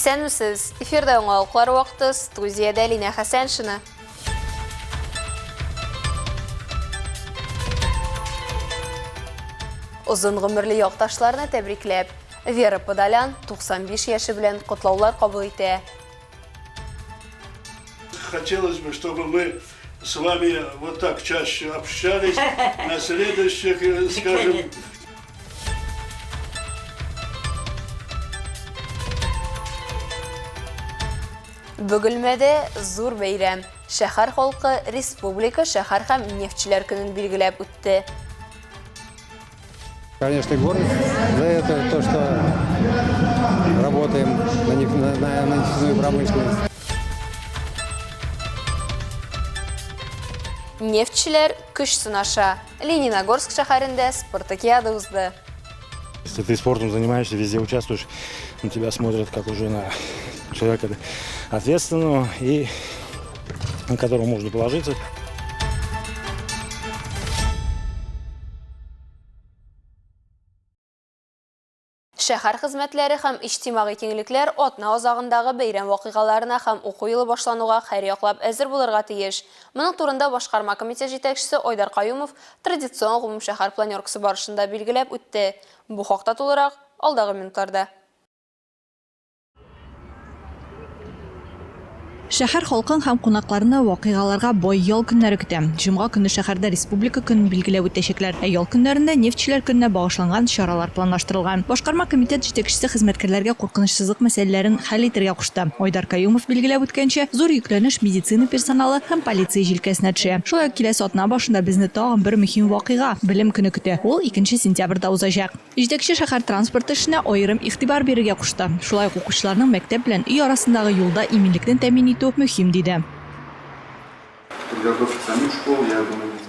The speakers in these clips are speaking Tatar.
Исәнмесез! Эфирда яңалыклар вакыты, студиядә Линә Хәсәншина. Озын гомерле якташларны тәбрикләп, Вера Подолян 95 яше белән котлаулар кабул итә. Хотелось бы, чтобы мы с вами вот так чаще общались на следующих, э, скажем, Бөгелмәдә зур бәйрәм. Шәһәр халкы Республика шәһәр һәм нефтьчеләр көнен билгеләп үтте. Конечно, гордость за это, то, что работаем на, неф, на, на, на нефтяную промышленность. Нефтьчеләр көч сынаша. Лениногорск шәһәрендә спартакиада узды. Если ты спортом занимаешься, везде участвуешь, на тебя смотрят как уже на человека ответственного и на которого можно положиться. Шәһәр хезмәтләре һәм иҗтимагый киңлекләр атна азагындагы бәйрәм вакыйгаларына һәм уку елы башлануга һәрьяклап әзер булырга тиеш. Моның турында Башкарма комитет җитәкчесе Айдар Каюмов традицион гомумшәһәр планеркасы барышында билгеләп үтте. Бу хакта тулырак, алдагы минутларда. Шәһәр халкын һәм кунакларны вакыйгаларга бай ял көннәре көтә. Җомга көнне шәһәрдә Республика көнен билгеләп үтәчәкләр, ә ял көннәрендә Нефтьчеләр көненә багышланган чаралар планлаштырылган. Башкарма комитет җитәкчесе хезмәткәрләргә куркынычсызлык мәсьәләләрен хәл итәргә кушты. Айдар Каюмов билгеләп үткәнчә, зур йөкләнеш медицина персоналы һәм полиция җилкәсенә төшә. Шулай ук киләсе атна башында безне тагын бер мөһим вакыйга, Белем көне көтә. Ул икенче сентябрьдә узачак. Җитәкче шәһәр транспорты эшенә аерым игътибар бирергә кушты. Шулай ук укучыларның мәктәп белән өй арасындагы юлда иминлекне тәэмин итү мөһим, диде.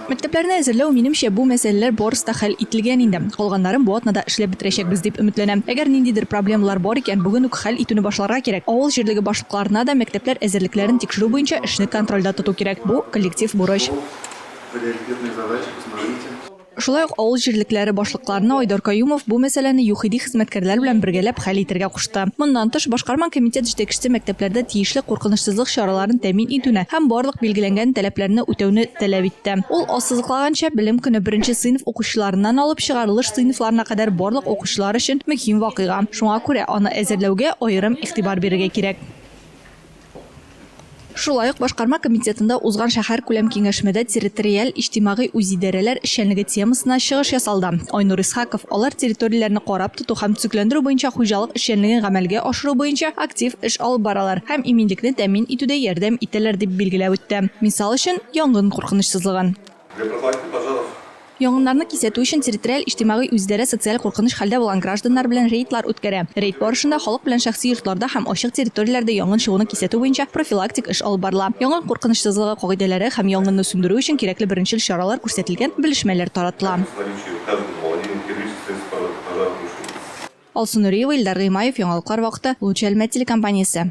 Мәктәпләрне әзерләү, минемчә, бу мәсьәләләр барысы да хәл ителгән инде. Калганнарын бу атнада эшләп бетерәчәкбез дип өметләнәм. Әгәр ниндидер проблемалар бар икән, бүген үк хәл итүне башларга кирәк. Авыл җирлеге башлыкларына да мәктәпләр әзерлекләрен тикшерү буенча эшне контрольдә тоту кирәк. Бу, коллектив бурыч. Шулай ук авыл җирлекләре башлыкларына Айдар Каюмов бу мәсьәләне ЮХИДИ хезмәткәрләре белән бергәләп хәл итәргә кушты. Моннан тыш, Башкарма комитет җитәкчесе мәктәпләрдә тиешле куркынычсызлык чараларын тәэмин итүне һәм барлык билгеләнгән таләпләрне үтәүне таләп итте. Ул ассызыклаганча, Белем көне беренче сыйныф укучыларыннан алып чыгарылыш сыйныфларына кадәр барлык укучылар өчен мөһим вакыйга, шуңа күрә аны әзерләүгә аерым игътибар бирергә кирәк. Шулай ук Башкарма комитетында узган шәһәркүләм киңәшмәдә территориаль иҗтимагый үзидарәләр эшчәнлеге темасына чыгыш ясалды. Айнур Исхаков алар территорияләрне карап тоту һәм төзекләндерү буенча хуҗалык эшчәнлеген гамәлгә ашыру буенча актив эш алып баралар һәм иминлекне тәэмин итүдә ярдәм итәләр, дип билгеләп үтте. Мисал өчен, янгын куркынычсызлыгын. Для профилактики пожаров. Янгыннарны кисәтү өчен территориаль иҗтимагый үзидарә социаль куркыныч хәлдә булган гражданнар белән рейдлар үткәрә. Рейд барышында халык белән шәхси йортларда һәм ачык территорияләрдә янгын чыгуны кисәтү буенча профилактик эш алып барыла. Янгын куркынычсызлыгы кагыйдәләре һәм янгынны сүндерү өчен кирәкле беренчел чаралар күрсәтелгән белешмәләр таратыла. Алсу Нуриева, Илдар Гыймаев, Яңалыклар вакыты, Луч Әлмәт телекомпаниясе.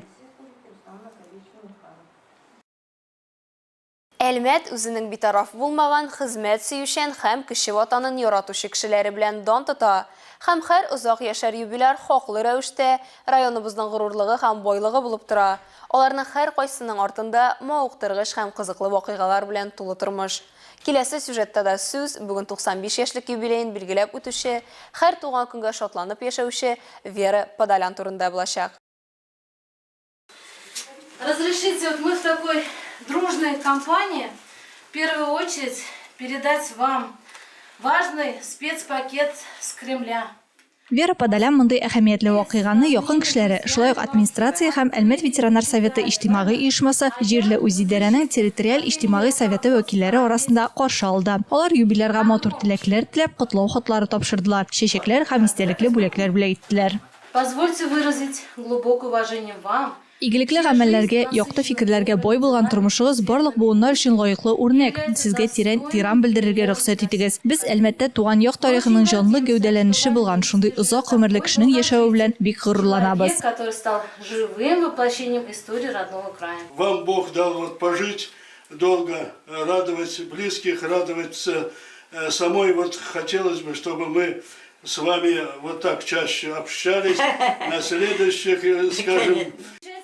Әлмәт үзенең битараф булмаган, хезмәт сөючән һәм кече ватанын яратучы кешеләре белән дан тота. Һәм һәр озак яшәр юбиляр хаклы рәвештә районыбызның горурлыгы һәм байлыгы булып тора. Аларның һәркайсының артында мавыктыргыч һәм кызыклы вакыйгалар белән тулы тормыш. Киләсе сюжетта да сүз бүген 95 яшьлек юбилеен билгеләп үтүче, һәр туган көнгә шатланып яшәүче Вера Подолян турында булачак. Разрешите, вот мы в такой дружной компании, в первую очередь, передать вам важный спецпакет с Кремля. Вера Подолян мондый әһәмиятле вакыйганы якын кешеләре, шулай ук администрация һәм Әлмәт ветераннар советы иҗтимагый оешмасы, җирле үзидарәнең территориаль иҗтимагый советы вәкилләре арасында каршы алды. Алар юбилярга матур теләкләр теләп, котлау хатлары тапшырдылар, чәчәкләр һәм истәлекле бүләкләр бүләк иттеләр. Позвольте выразить глубокое уважение вам. Игелекле гамәлләргә, якты фикерләргә бай булган тормышыгыз барлык буыннар өчен лаеклы үрнәк. Сезгә тирән ихтирам белдерергә рөхсәт итегез. Без Әлмәттә туган як тарихының җанлы гәүдәләнеше булган шундый озак гомерле кешенең яшәве белән бик горурланабыз. Человек, который стал живым воплощением истории родного края. Вам Бог дал вот пожить долго, радовать близких, радовать самой. Вот хотелось бы, чтобы мы. с вами вот так чаще общались на следующих, э, скажем,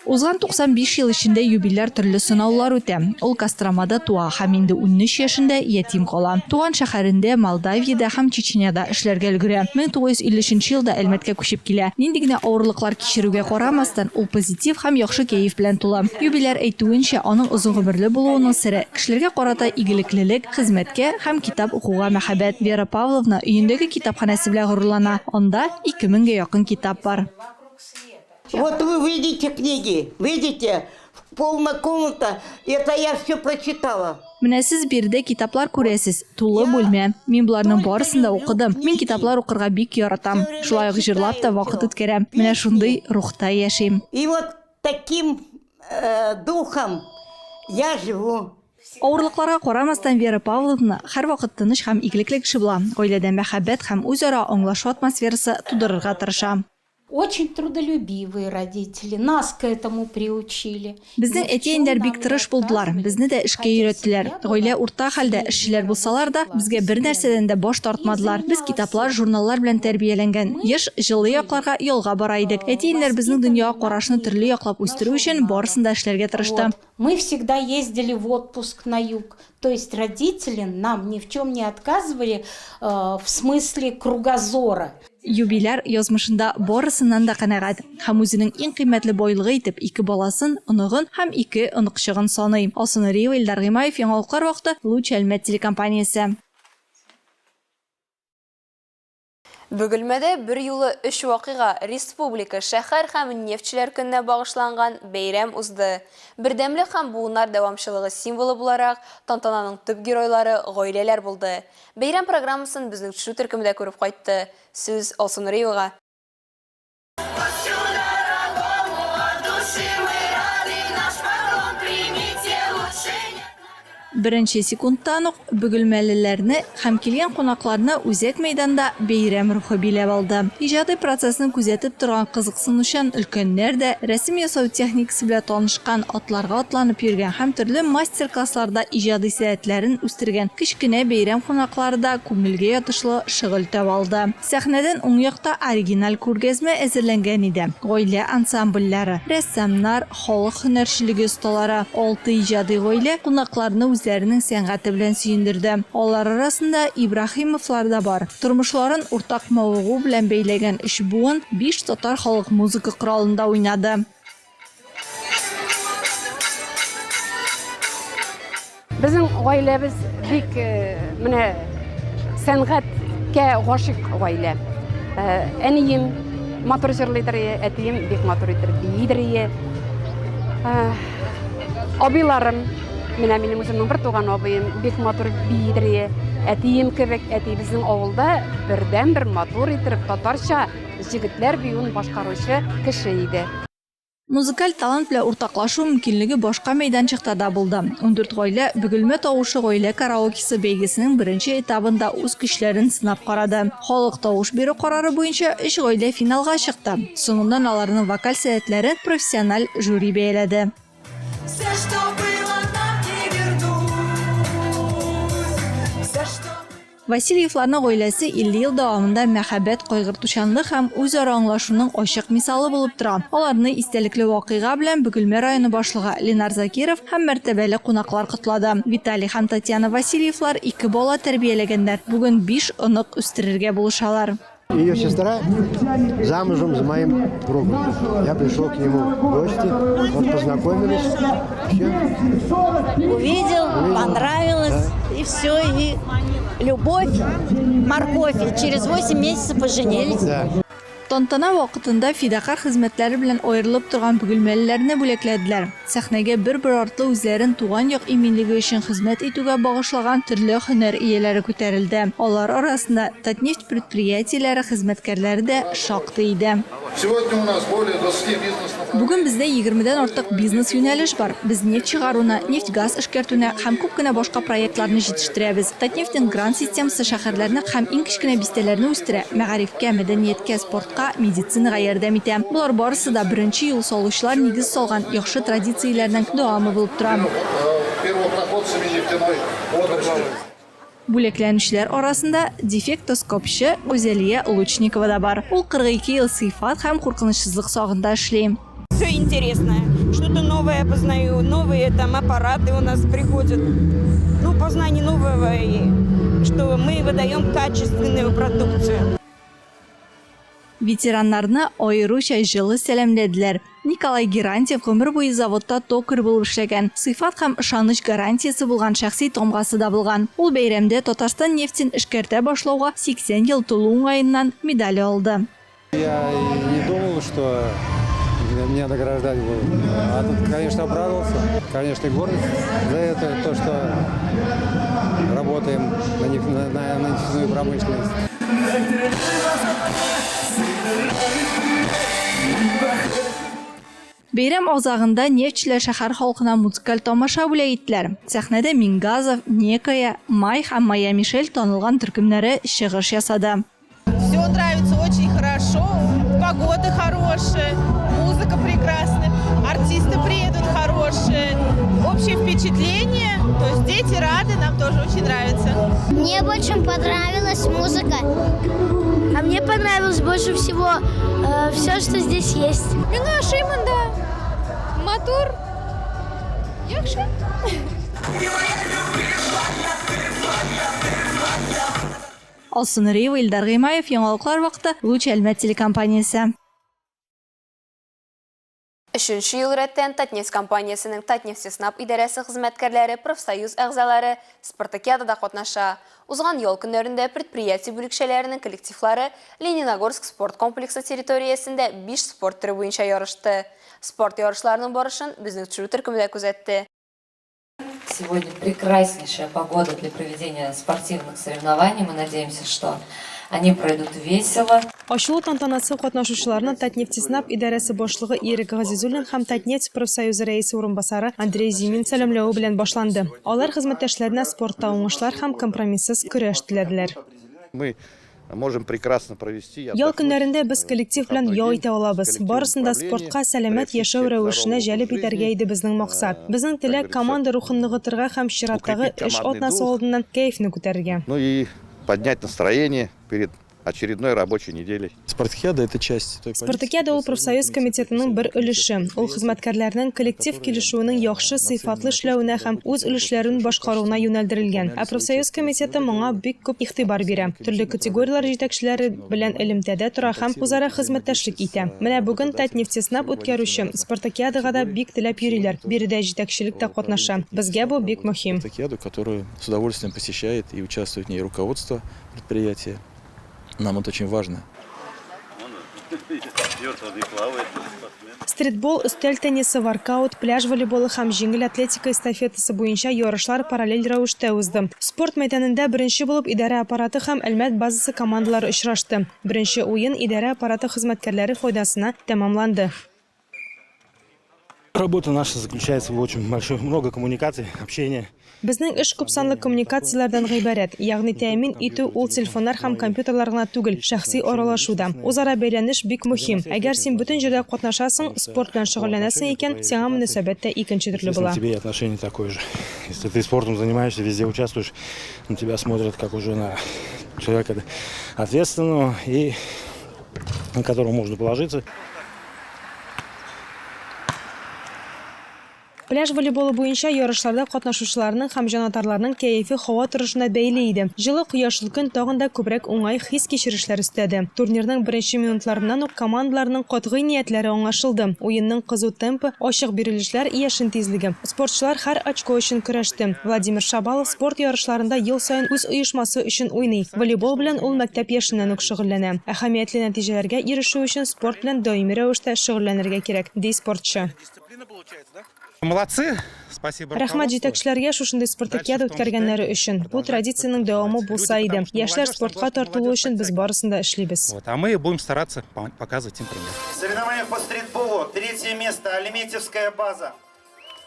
Узган 95 ел эчендә юбиляр төрле сынаулар үтә. Ул Костромада туа һәм инде 13 яшендә ятим кала. Туган шәһәрендә, Молдавиядә һәм Чечняда эшләргә өлгерә. 1953 елда Әлмәткә күчеп килә. Нинди генә авырлыклар кичерүгә карамастан, ул позитив һәм яхшы кәеф белән тулы. Юбиляр әйтүенчә, аның озын гомерле булуының сере, кешеләргә карата игелеклелек, хезмәткә һәм китап укуга мәхәббәт. Вера Павловна өендәге китапханәсе белән горурлана, анда 2000 гә якын китап бар. Вот вы видите книги, видите, полная комната, это я все прочитала. Менә сез биредә китаплар күрәсез, тулы бүлмә. Мин боларның барысын да укыдым. Мин китаплар укырга бик яратам. Шулай ук җырлап та вакыт үткәрәм. Менә шундый рухта яшим. И вот таким э, духом я живу. Авырлыкларга карамастан, Вера Павловна һәрвакыт тыныч һәм игелекле кеше була. Гаиләдә мәхәббәт һәм үзара аңлашу атмосферасы тудырырга тырыша. Очень трудолюбивые родители, нас к этому приучили. Безнең әти-әниләр бик тырыш булдылар, безне дә эшкә өйрәттеләр. Гаилә урта хәлдә, эшчеләр булсалар да, безгә бернәрсәдән дә баш тартмадылар. Без китаплар, журналлар белән тәрбияләнгән. Еш җылы якларга ялга бара идек. Әти-әниләр безнең дөньяга карашны төрле яклап үстерү өчен барысын да эшләргә тырышты. Мы всегда ездили в отпуск на юг, то есть родители нам ни в чем не отказывали э, в смысле кругозора. Юбиляр язмышында барысыннан да канәгать һәм үзенең иң кыйммәтле байлыгы итеп ике баласын, оныгын һәм ике оныкчыгын саный. Алсу Нуриева, Илдар Гыймаев, Яңалыклар вакыты, Луч Әлмәт телекомпаниясе. Бөгелмәдә берьюлы өч вакыйга, республика, шәһәр һәм нефтьчеләр көненә багышланган бәйрәм узды. Бердәмлек һәм буыннар дәвамчылыгы символы буларак, тантананың төп геройлары гаиләләр булды. Бәйрәм программасын безнең төшерү төркеме дә күреп кайтты. Сүз Алсу Нуриевага. Беренче секундтан ук бөгелмәлеләрне һәм килгән кунакларны үзәк мәйданда бәйрәм рухы биләп алды. Иҗади процессны күзәтеп торган кызыксынучан өлкәннәр дә, рәсем ясау техникасы белән танышкан, атларга атланып йөргән һәм төрле мастер-классларда иҗади сәләтләрен үстергән кечкенә бәйрәм кунаклары да күңелгә ятышлы шөгыль таба алды. Сәхнәдән уң якта оригиналь күргәзмә әзерләнгән иде. Гаилә ансамбльләре, рәссамнар, халык һөнәрчелеге осталары, алты иҗади гаилә кунакларны үзләренең сәнгате белән сөендерде. Алар арасында Ибраһимовлар да бар. Тормышларын уртак мавыгу белән бәйләгән өч буын биш татар халык музыка коралында уйнады. Безнең гаиләбез бик э, менә сәнгатькә гашыйк гаилә. Э, әнием матур җырлыйдыр, әтием бик матур итеп биидер. Э, абыйларым, менә минем үземнең бер туган абыем бик матур биидер. Әтием кебек, әти безнең авылда бердән-бер матур итеп татарча җегетләр биюен башкаручы кеше иде. Музыкаль талант белән уртаклашу мөмкинлеге башка мәйданчыкта да булды. 14 гаилә Бөгелмә тавышы гаилә караокесы бәйгесенең беренче этабында үз көчләрен сынап карады. Халык тавыш бирү карары буенча өч гаилә финалга чыкты. Соңыннан аларның вокаль сәләтләрен профессиональ жюри бәяләде. Васильевларның гаиләсе 50 ел дәвамында мәхәббәт, кайгыртучанлык һәм үзара аңлашуның ачык мисалы булып тора. Аларны истәлекле вакыйга белән Бөгелмә районы башлыгы Ленар Закиров һәм мәртәбәле кунаклар котлады. Виталий һәм Татьяна Васильевлар ике бала тәрбияләгәннәр, бүген биш онык үстерергә булышалар. Ее сестра замужем за моим другом. Я пришел к нему в гости, вот познакомились. Все. Увидел, Увидел, понравилось, да. и все, и любовь, морковь. И через 8 месяцев поженились. Да. Тантана вакытында фидакарь хезмәтләре белән аерылып торган бөгелмәлеләрне бүләкләделәр. Сәхнәгә бер-бер артлы үзләрен туган як иминлеге өчен хезмәт итүгә багышлаган төрле һөнәр ияләре күтәрелде. Алар арасында Татнефть предприятиеләре хезмәткәрләре дә шактый иде. Сегодня у нас более 20 бизнес Бүген бездә егермедән артык бизнес-юнәлеш бар. Без нефть чыгаруны, нефть-газ эшкәртүне һәм күп кенә башка проектларны җитештерәбез. Татнефтьнең грант системасы шәһәрләрне һәм иң кечкенә бистәләрне үстерә, мәгарифкә, мәдәнияткә, спортка, медицинага ярдәм итә. Болар барысы да беренче юл салучылар нигез салган яхшы традицияләрнең дәвамы булып тора. Первопроходцами нефтяной отрасли. Бүләкләнүчеләр арасында дефектоскопчы Гүзәлия Лучникова да бар. Ул 42 ел сыйфат һәм куркынычсызлык сагында эшли. Все интересное, что-то новое познаю, новые там аппараты у нас приходят. Ну, познание нового, и что мы выдаем качественную продукцию. Ветераннарны аеруча җылы сәламләделәр. Николай Герантьев гомер буе заводта токарь булып эшләгән, сыйфат һәм ышаныч гарантиясе булган шәхси тамгасы да булган. Ул бәйрәмдә Татарстан нефтен эшкәртә башлауга 80 ел тулу уңаеннан медаль алды. Я не думал, что меня награждать будут. А тут, конечно, обрадовался. Конечно, гордость за это, то, что работаем на, неф на, на, на нефтяную промышленность. Бәйрәм азагында нефтьчеләр шәһәр халкына музыкаль тамаша бүләк иттеләр. Сәхнәдә Мингазов, Некая, Май һәм Майя Мишель танылган төркемнәре чыгыш ясады. Все нравится очень хорошо, погода хорошая, музыка прекрасная, артисты приедут хорошие. Общее впечатление, то есть дети рады, нам тоже очень нравится. Мне больше понравилась музыка. А мне понравилось больше всего э, все, что здесь есть. Миңа ошый монда. Матур. Яхшы. Алсу Нуриева, Илдар Гыймаев, Яңалыклар вакыты, Луч Әлмәт телекомпаниясе. Өченче ел рәттән Татнефть компаниясенең Татнефтьснаб идарәсе хезмәткәрләре, профсоюз әгъзалары спартакиадада катнаша. Узган ял көннәрендә предприятие бүлекчәләренең коллективлары Лениногорск спорт комплексы территориясендә биш спорт төре буенча ярышты. Спорт ярышларының барышын безнең төшерү төркеме дә күзәтте. Сегодня прекраснейшая погода для проведения спортивных соревнований. Мы надеемся, что они пройдут весело. Ачылу тантанасы катнашучыларны Татнефтеснаб идарәсе башлыгы Ирек Газизуллин һәм Татнефть профсоюзы рәисе урынбасары Андрей Зимин сәламләве белән башланды. Алар хезмәттәшләренә спортта уңышлар һәм компромиссыз көрәш теләделәр. Мы можем прекрасно провести. Ял көннәрендә без коллектив белән ял итә алабыз. Барысын да спортка, сәламәт яшәү рәвешенә җәлеп итәргә иде безнең максат. Безнең теләк, команда рухын ныгытырга һәм чираттагы эш атнасы алдыннан кәефне күтәрергә. Ну и поднять настроение перед очередной рабочей неделей. Спартакиада это часть той Спартакиада ул профсоюз комитетының бер өлеше. Ул хезмәткәрләрнең коллектив килешүенең яхшы, сыйфатлы эшләвенә һәм үз өлешләрен башкаруына юнәлдерелгән. Ә профсоюз комитеты моңа бик күп игътибар бирә. Төрле категорияләр җитәкчеләре белән элемтәдә тора һәм үзара хезмәттәшлек итә. Менә бүген Татнефтеснаб үткәрүче Спартакиадага да бик теләп йөриләр. Биредә җитәкчелек тә катнаша. Безгә бу бик мөһим. Спартакиаду, которую с удовольствием посещает и участвует в ней руководство предприятия. Нам это очень важно. Стритбол, өстәл теннисы, воркаут, пляж волейболы һәм җиңел атлетика эстафетасы буенча ярышлар параллель рәвештә узды. Спорт мәйданында беренче булып идарә аппараты һәм Әлмәт базасы командалары очрашты. Беренче уен идарә аппараты хезмәткәрләре файдасына тәмамланды. Работа наша заключается в очень большой, много коммуникаций, общения. Безнең эш күпсанлы коммуникацияләрдән гыйбарәт, ягъни тәэмин итү ул телефоннар һәм компьютерлар гына түгел, шәхси аралашу да. Үзара бәйләнеш бик мөһим. Әгәр син бөтен җирдә катнашасың, спорт белән шөгыльләнәсең икән, сиңа мөнәсәбәт тә икенче төрле була. К тебе и отношение такое же. Если ты спортом занимаешься, везде участвуешь, на тебя смотрят как уже на человека ответственного и на которого можно положиться. Пляж волейболы буенча ярышларда катнашучыларның һәм җанатарларның кәефе һава торышына бәйле иде. Җылы кояшлы көн тагын да күбрәк уңай хис-кичерешләр өстәде. Турнирның беренче минутларыннан ук командаларның катгый ниятләре аңлашылды. Уенның кызу темпы, ачык бирелешләр, яшен тизлеге. Спортчылар һәр очко өчен көрәште. Владимир Шабалов спорт ярышларында ел саен үз оешмасы өчен уйный. Волейбол белән ул мәктәп яшеннән үк шөгыльләнә. Әһәмиятле нәтиҗәләргә ирешү өчен спорт белән даими рәвештә шөгыльләнергә кирәк, ди спортчы. Молодцы! Спасибо Рәхмәт җитәкчеләргә шушындый спартакиада үткәргәннәре өчен. Бу традициянең дәвамы булса иде. Яшьләр спортка тартылу өчен без барысын да эшлибез. Вот, а мы будем стараться показывать им пример. В соревнованиях по стритболу третье место Альметьевская база.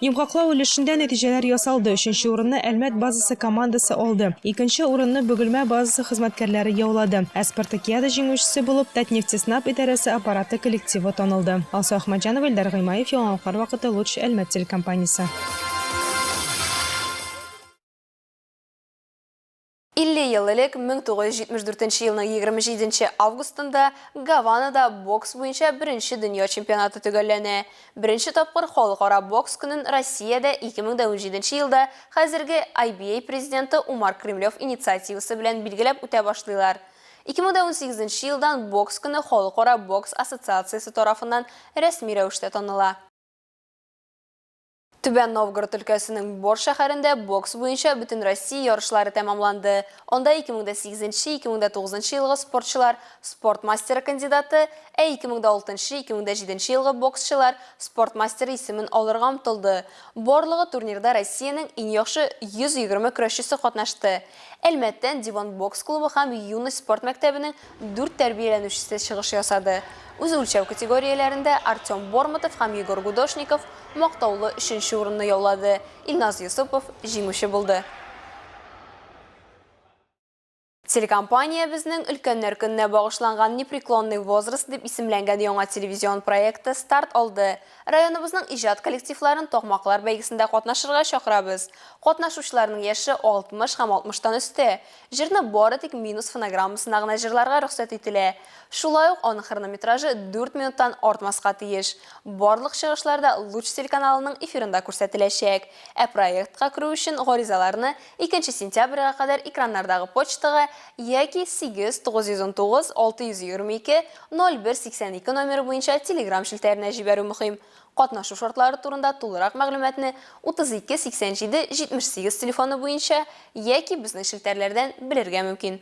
Йомгаклау өлешендә нәтиҗәләр ясалды. Өченче урынны Әлмәт базасы командасы алды. Икенче урынны Бөгелмә базасы хезмәткәрләре яулады. Ә спартакиада җиңүчесе булып Татнефтеснаб идарәсе аппараты коллективы танылды. Алсу Әхмәтҗанова, Илдар Гыймаев, Яңалыклар вакыты, Луч, Әлмәт телекомпаниясе. ел элек, 1974 елның 27 нче августында Гаванада бокс буенча беренче дөнья чемпионаты төгәлләнә. Беренче тапкыр Халыкара бокс көнен Россиядә 2017 нче елда хәзерге IBA президенты Умар Кремлев инициативасы белән билгеләп үтә башлыйлар. 2018 нче елдан бокс көне Халыкара бокс ассоциациясе тарафыннан рәсми рәвештә таныла. Түбән Новгород өлкәсенең Бор шәһәрендә бокс буенча Бөтенроссия ярышлары тәмамланды. Анда 2008-2009 елгы спортчылар спорт мастеры кандидаты, ә 2006-2007 елгы боксчылар спорт мастеры исемен алырга омтылды. Барлыгы турнирда Россиянең иң яхшы 120 көрәшчесе катнашты. Әлмәттән Диван бокс клубы һәм Юность спорт мәктәбенең дүрт тәрбияләнүчесе чыгыш ясады. Үз үлчәү категорияләрендә Артем Бормотов һәм Егор Гудошников мактаулы өченче урынны яулады, Илназ Йосыпов җиңүче булды. Телекомпаниябезнең Өлкәннәр көненә багышланган Непреклонный возраст дип исемләнгән яңа телевизион проекты старт алды. Районыбызның иҗат коллективларын такмаклар бәйгесендә катнашырга чакырабыз. Катнашучыларның яше 60 һәм 60 тан өстә. Җырны бары тик минус фонограммасына гына җырларга рөхсәт ителә. Шулай ук аның хронометражы дүрт минуттан артмаска тиеш. Барлык чыгышлар да Луч телеканалының эфирында күрсәтеләчәк. Ә проектка керү өчен гаризаларны икенче сентябрьгә кадәр экраннардагы почтага яки 8 919 622 01 82 номеры буенча Telegram челтәренә җибәрү мөһим. Катнашу шартлары турында тулырак мәгълүматны 32 87 78 телефоны буенча яки безнең челтәрләрдән белергә мөмкин.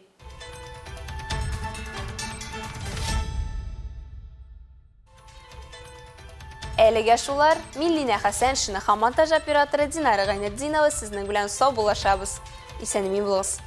Әлегә шулар. Мин Линә Хәсәншина һәм монтаж операторы Динара Гайнетдинова сезнең белән саубуллашабыз. Исән-имин булыгыз.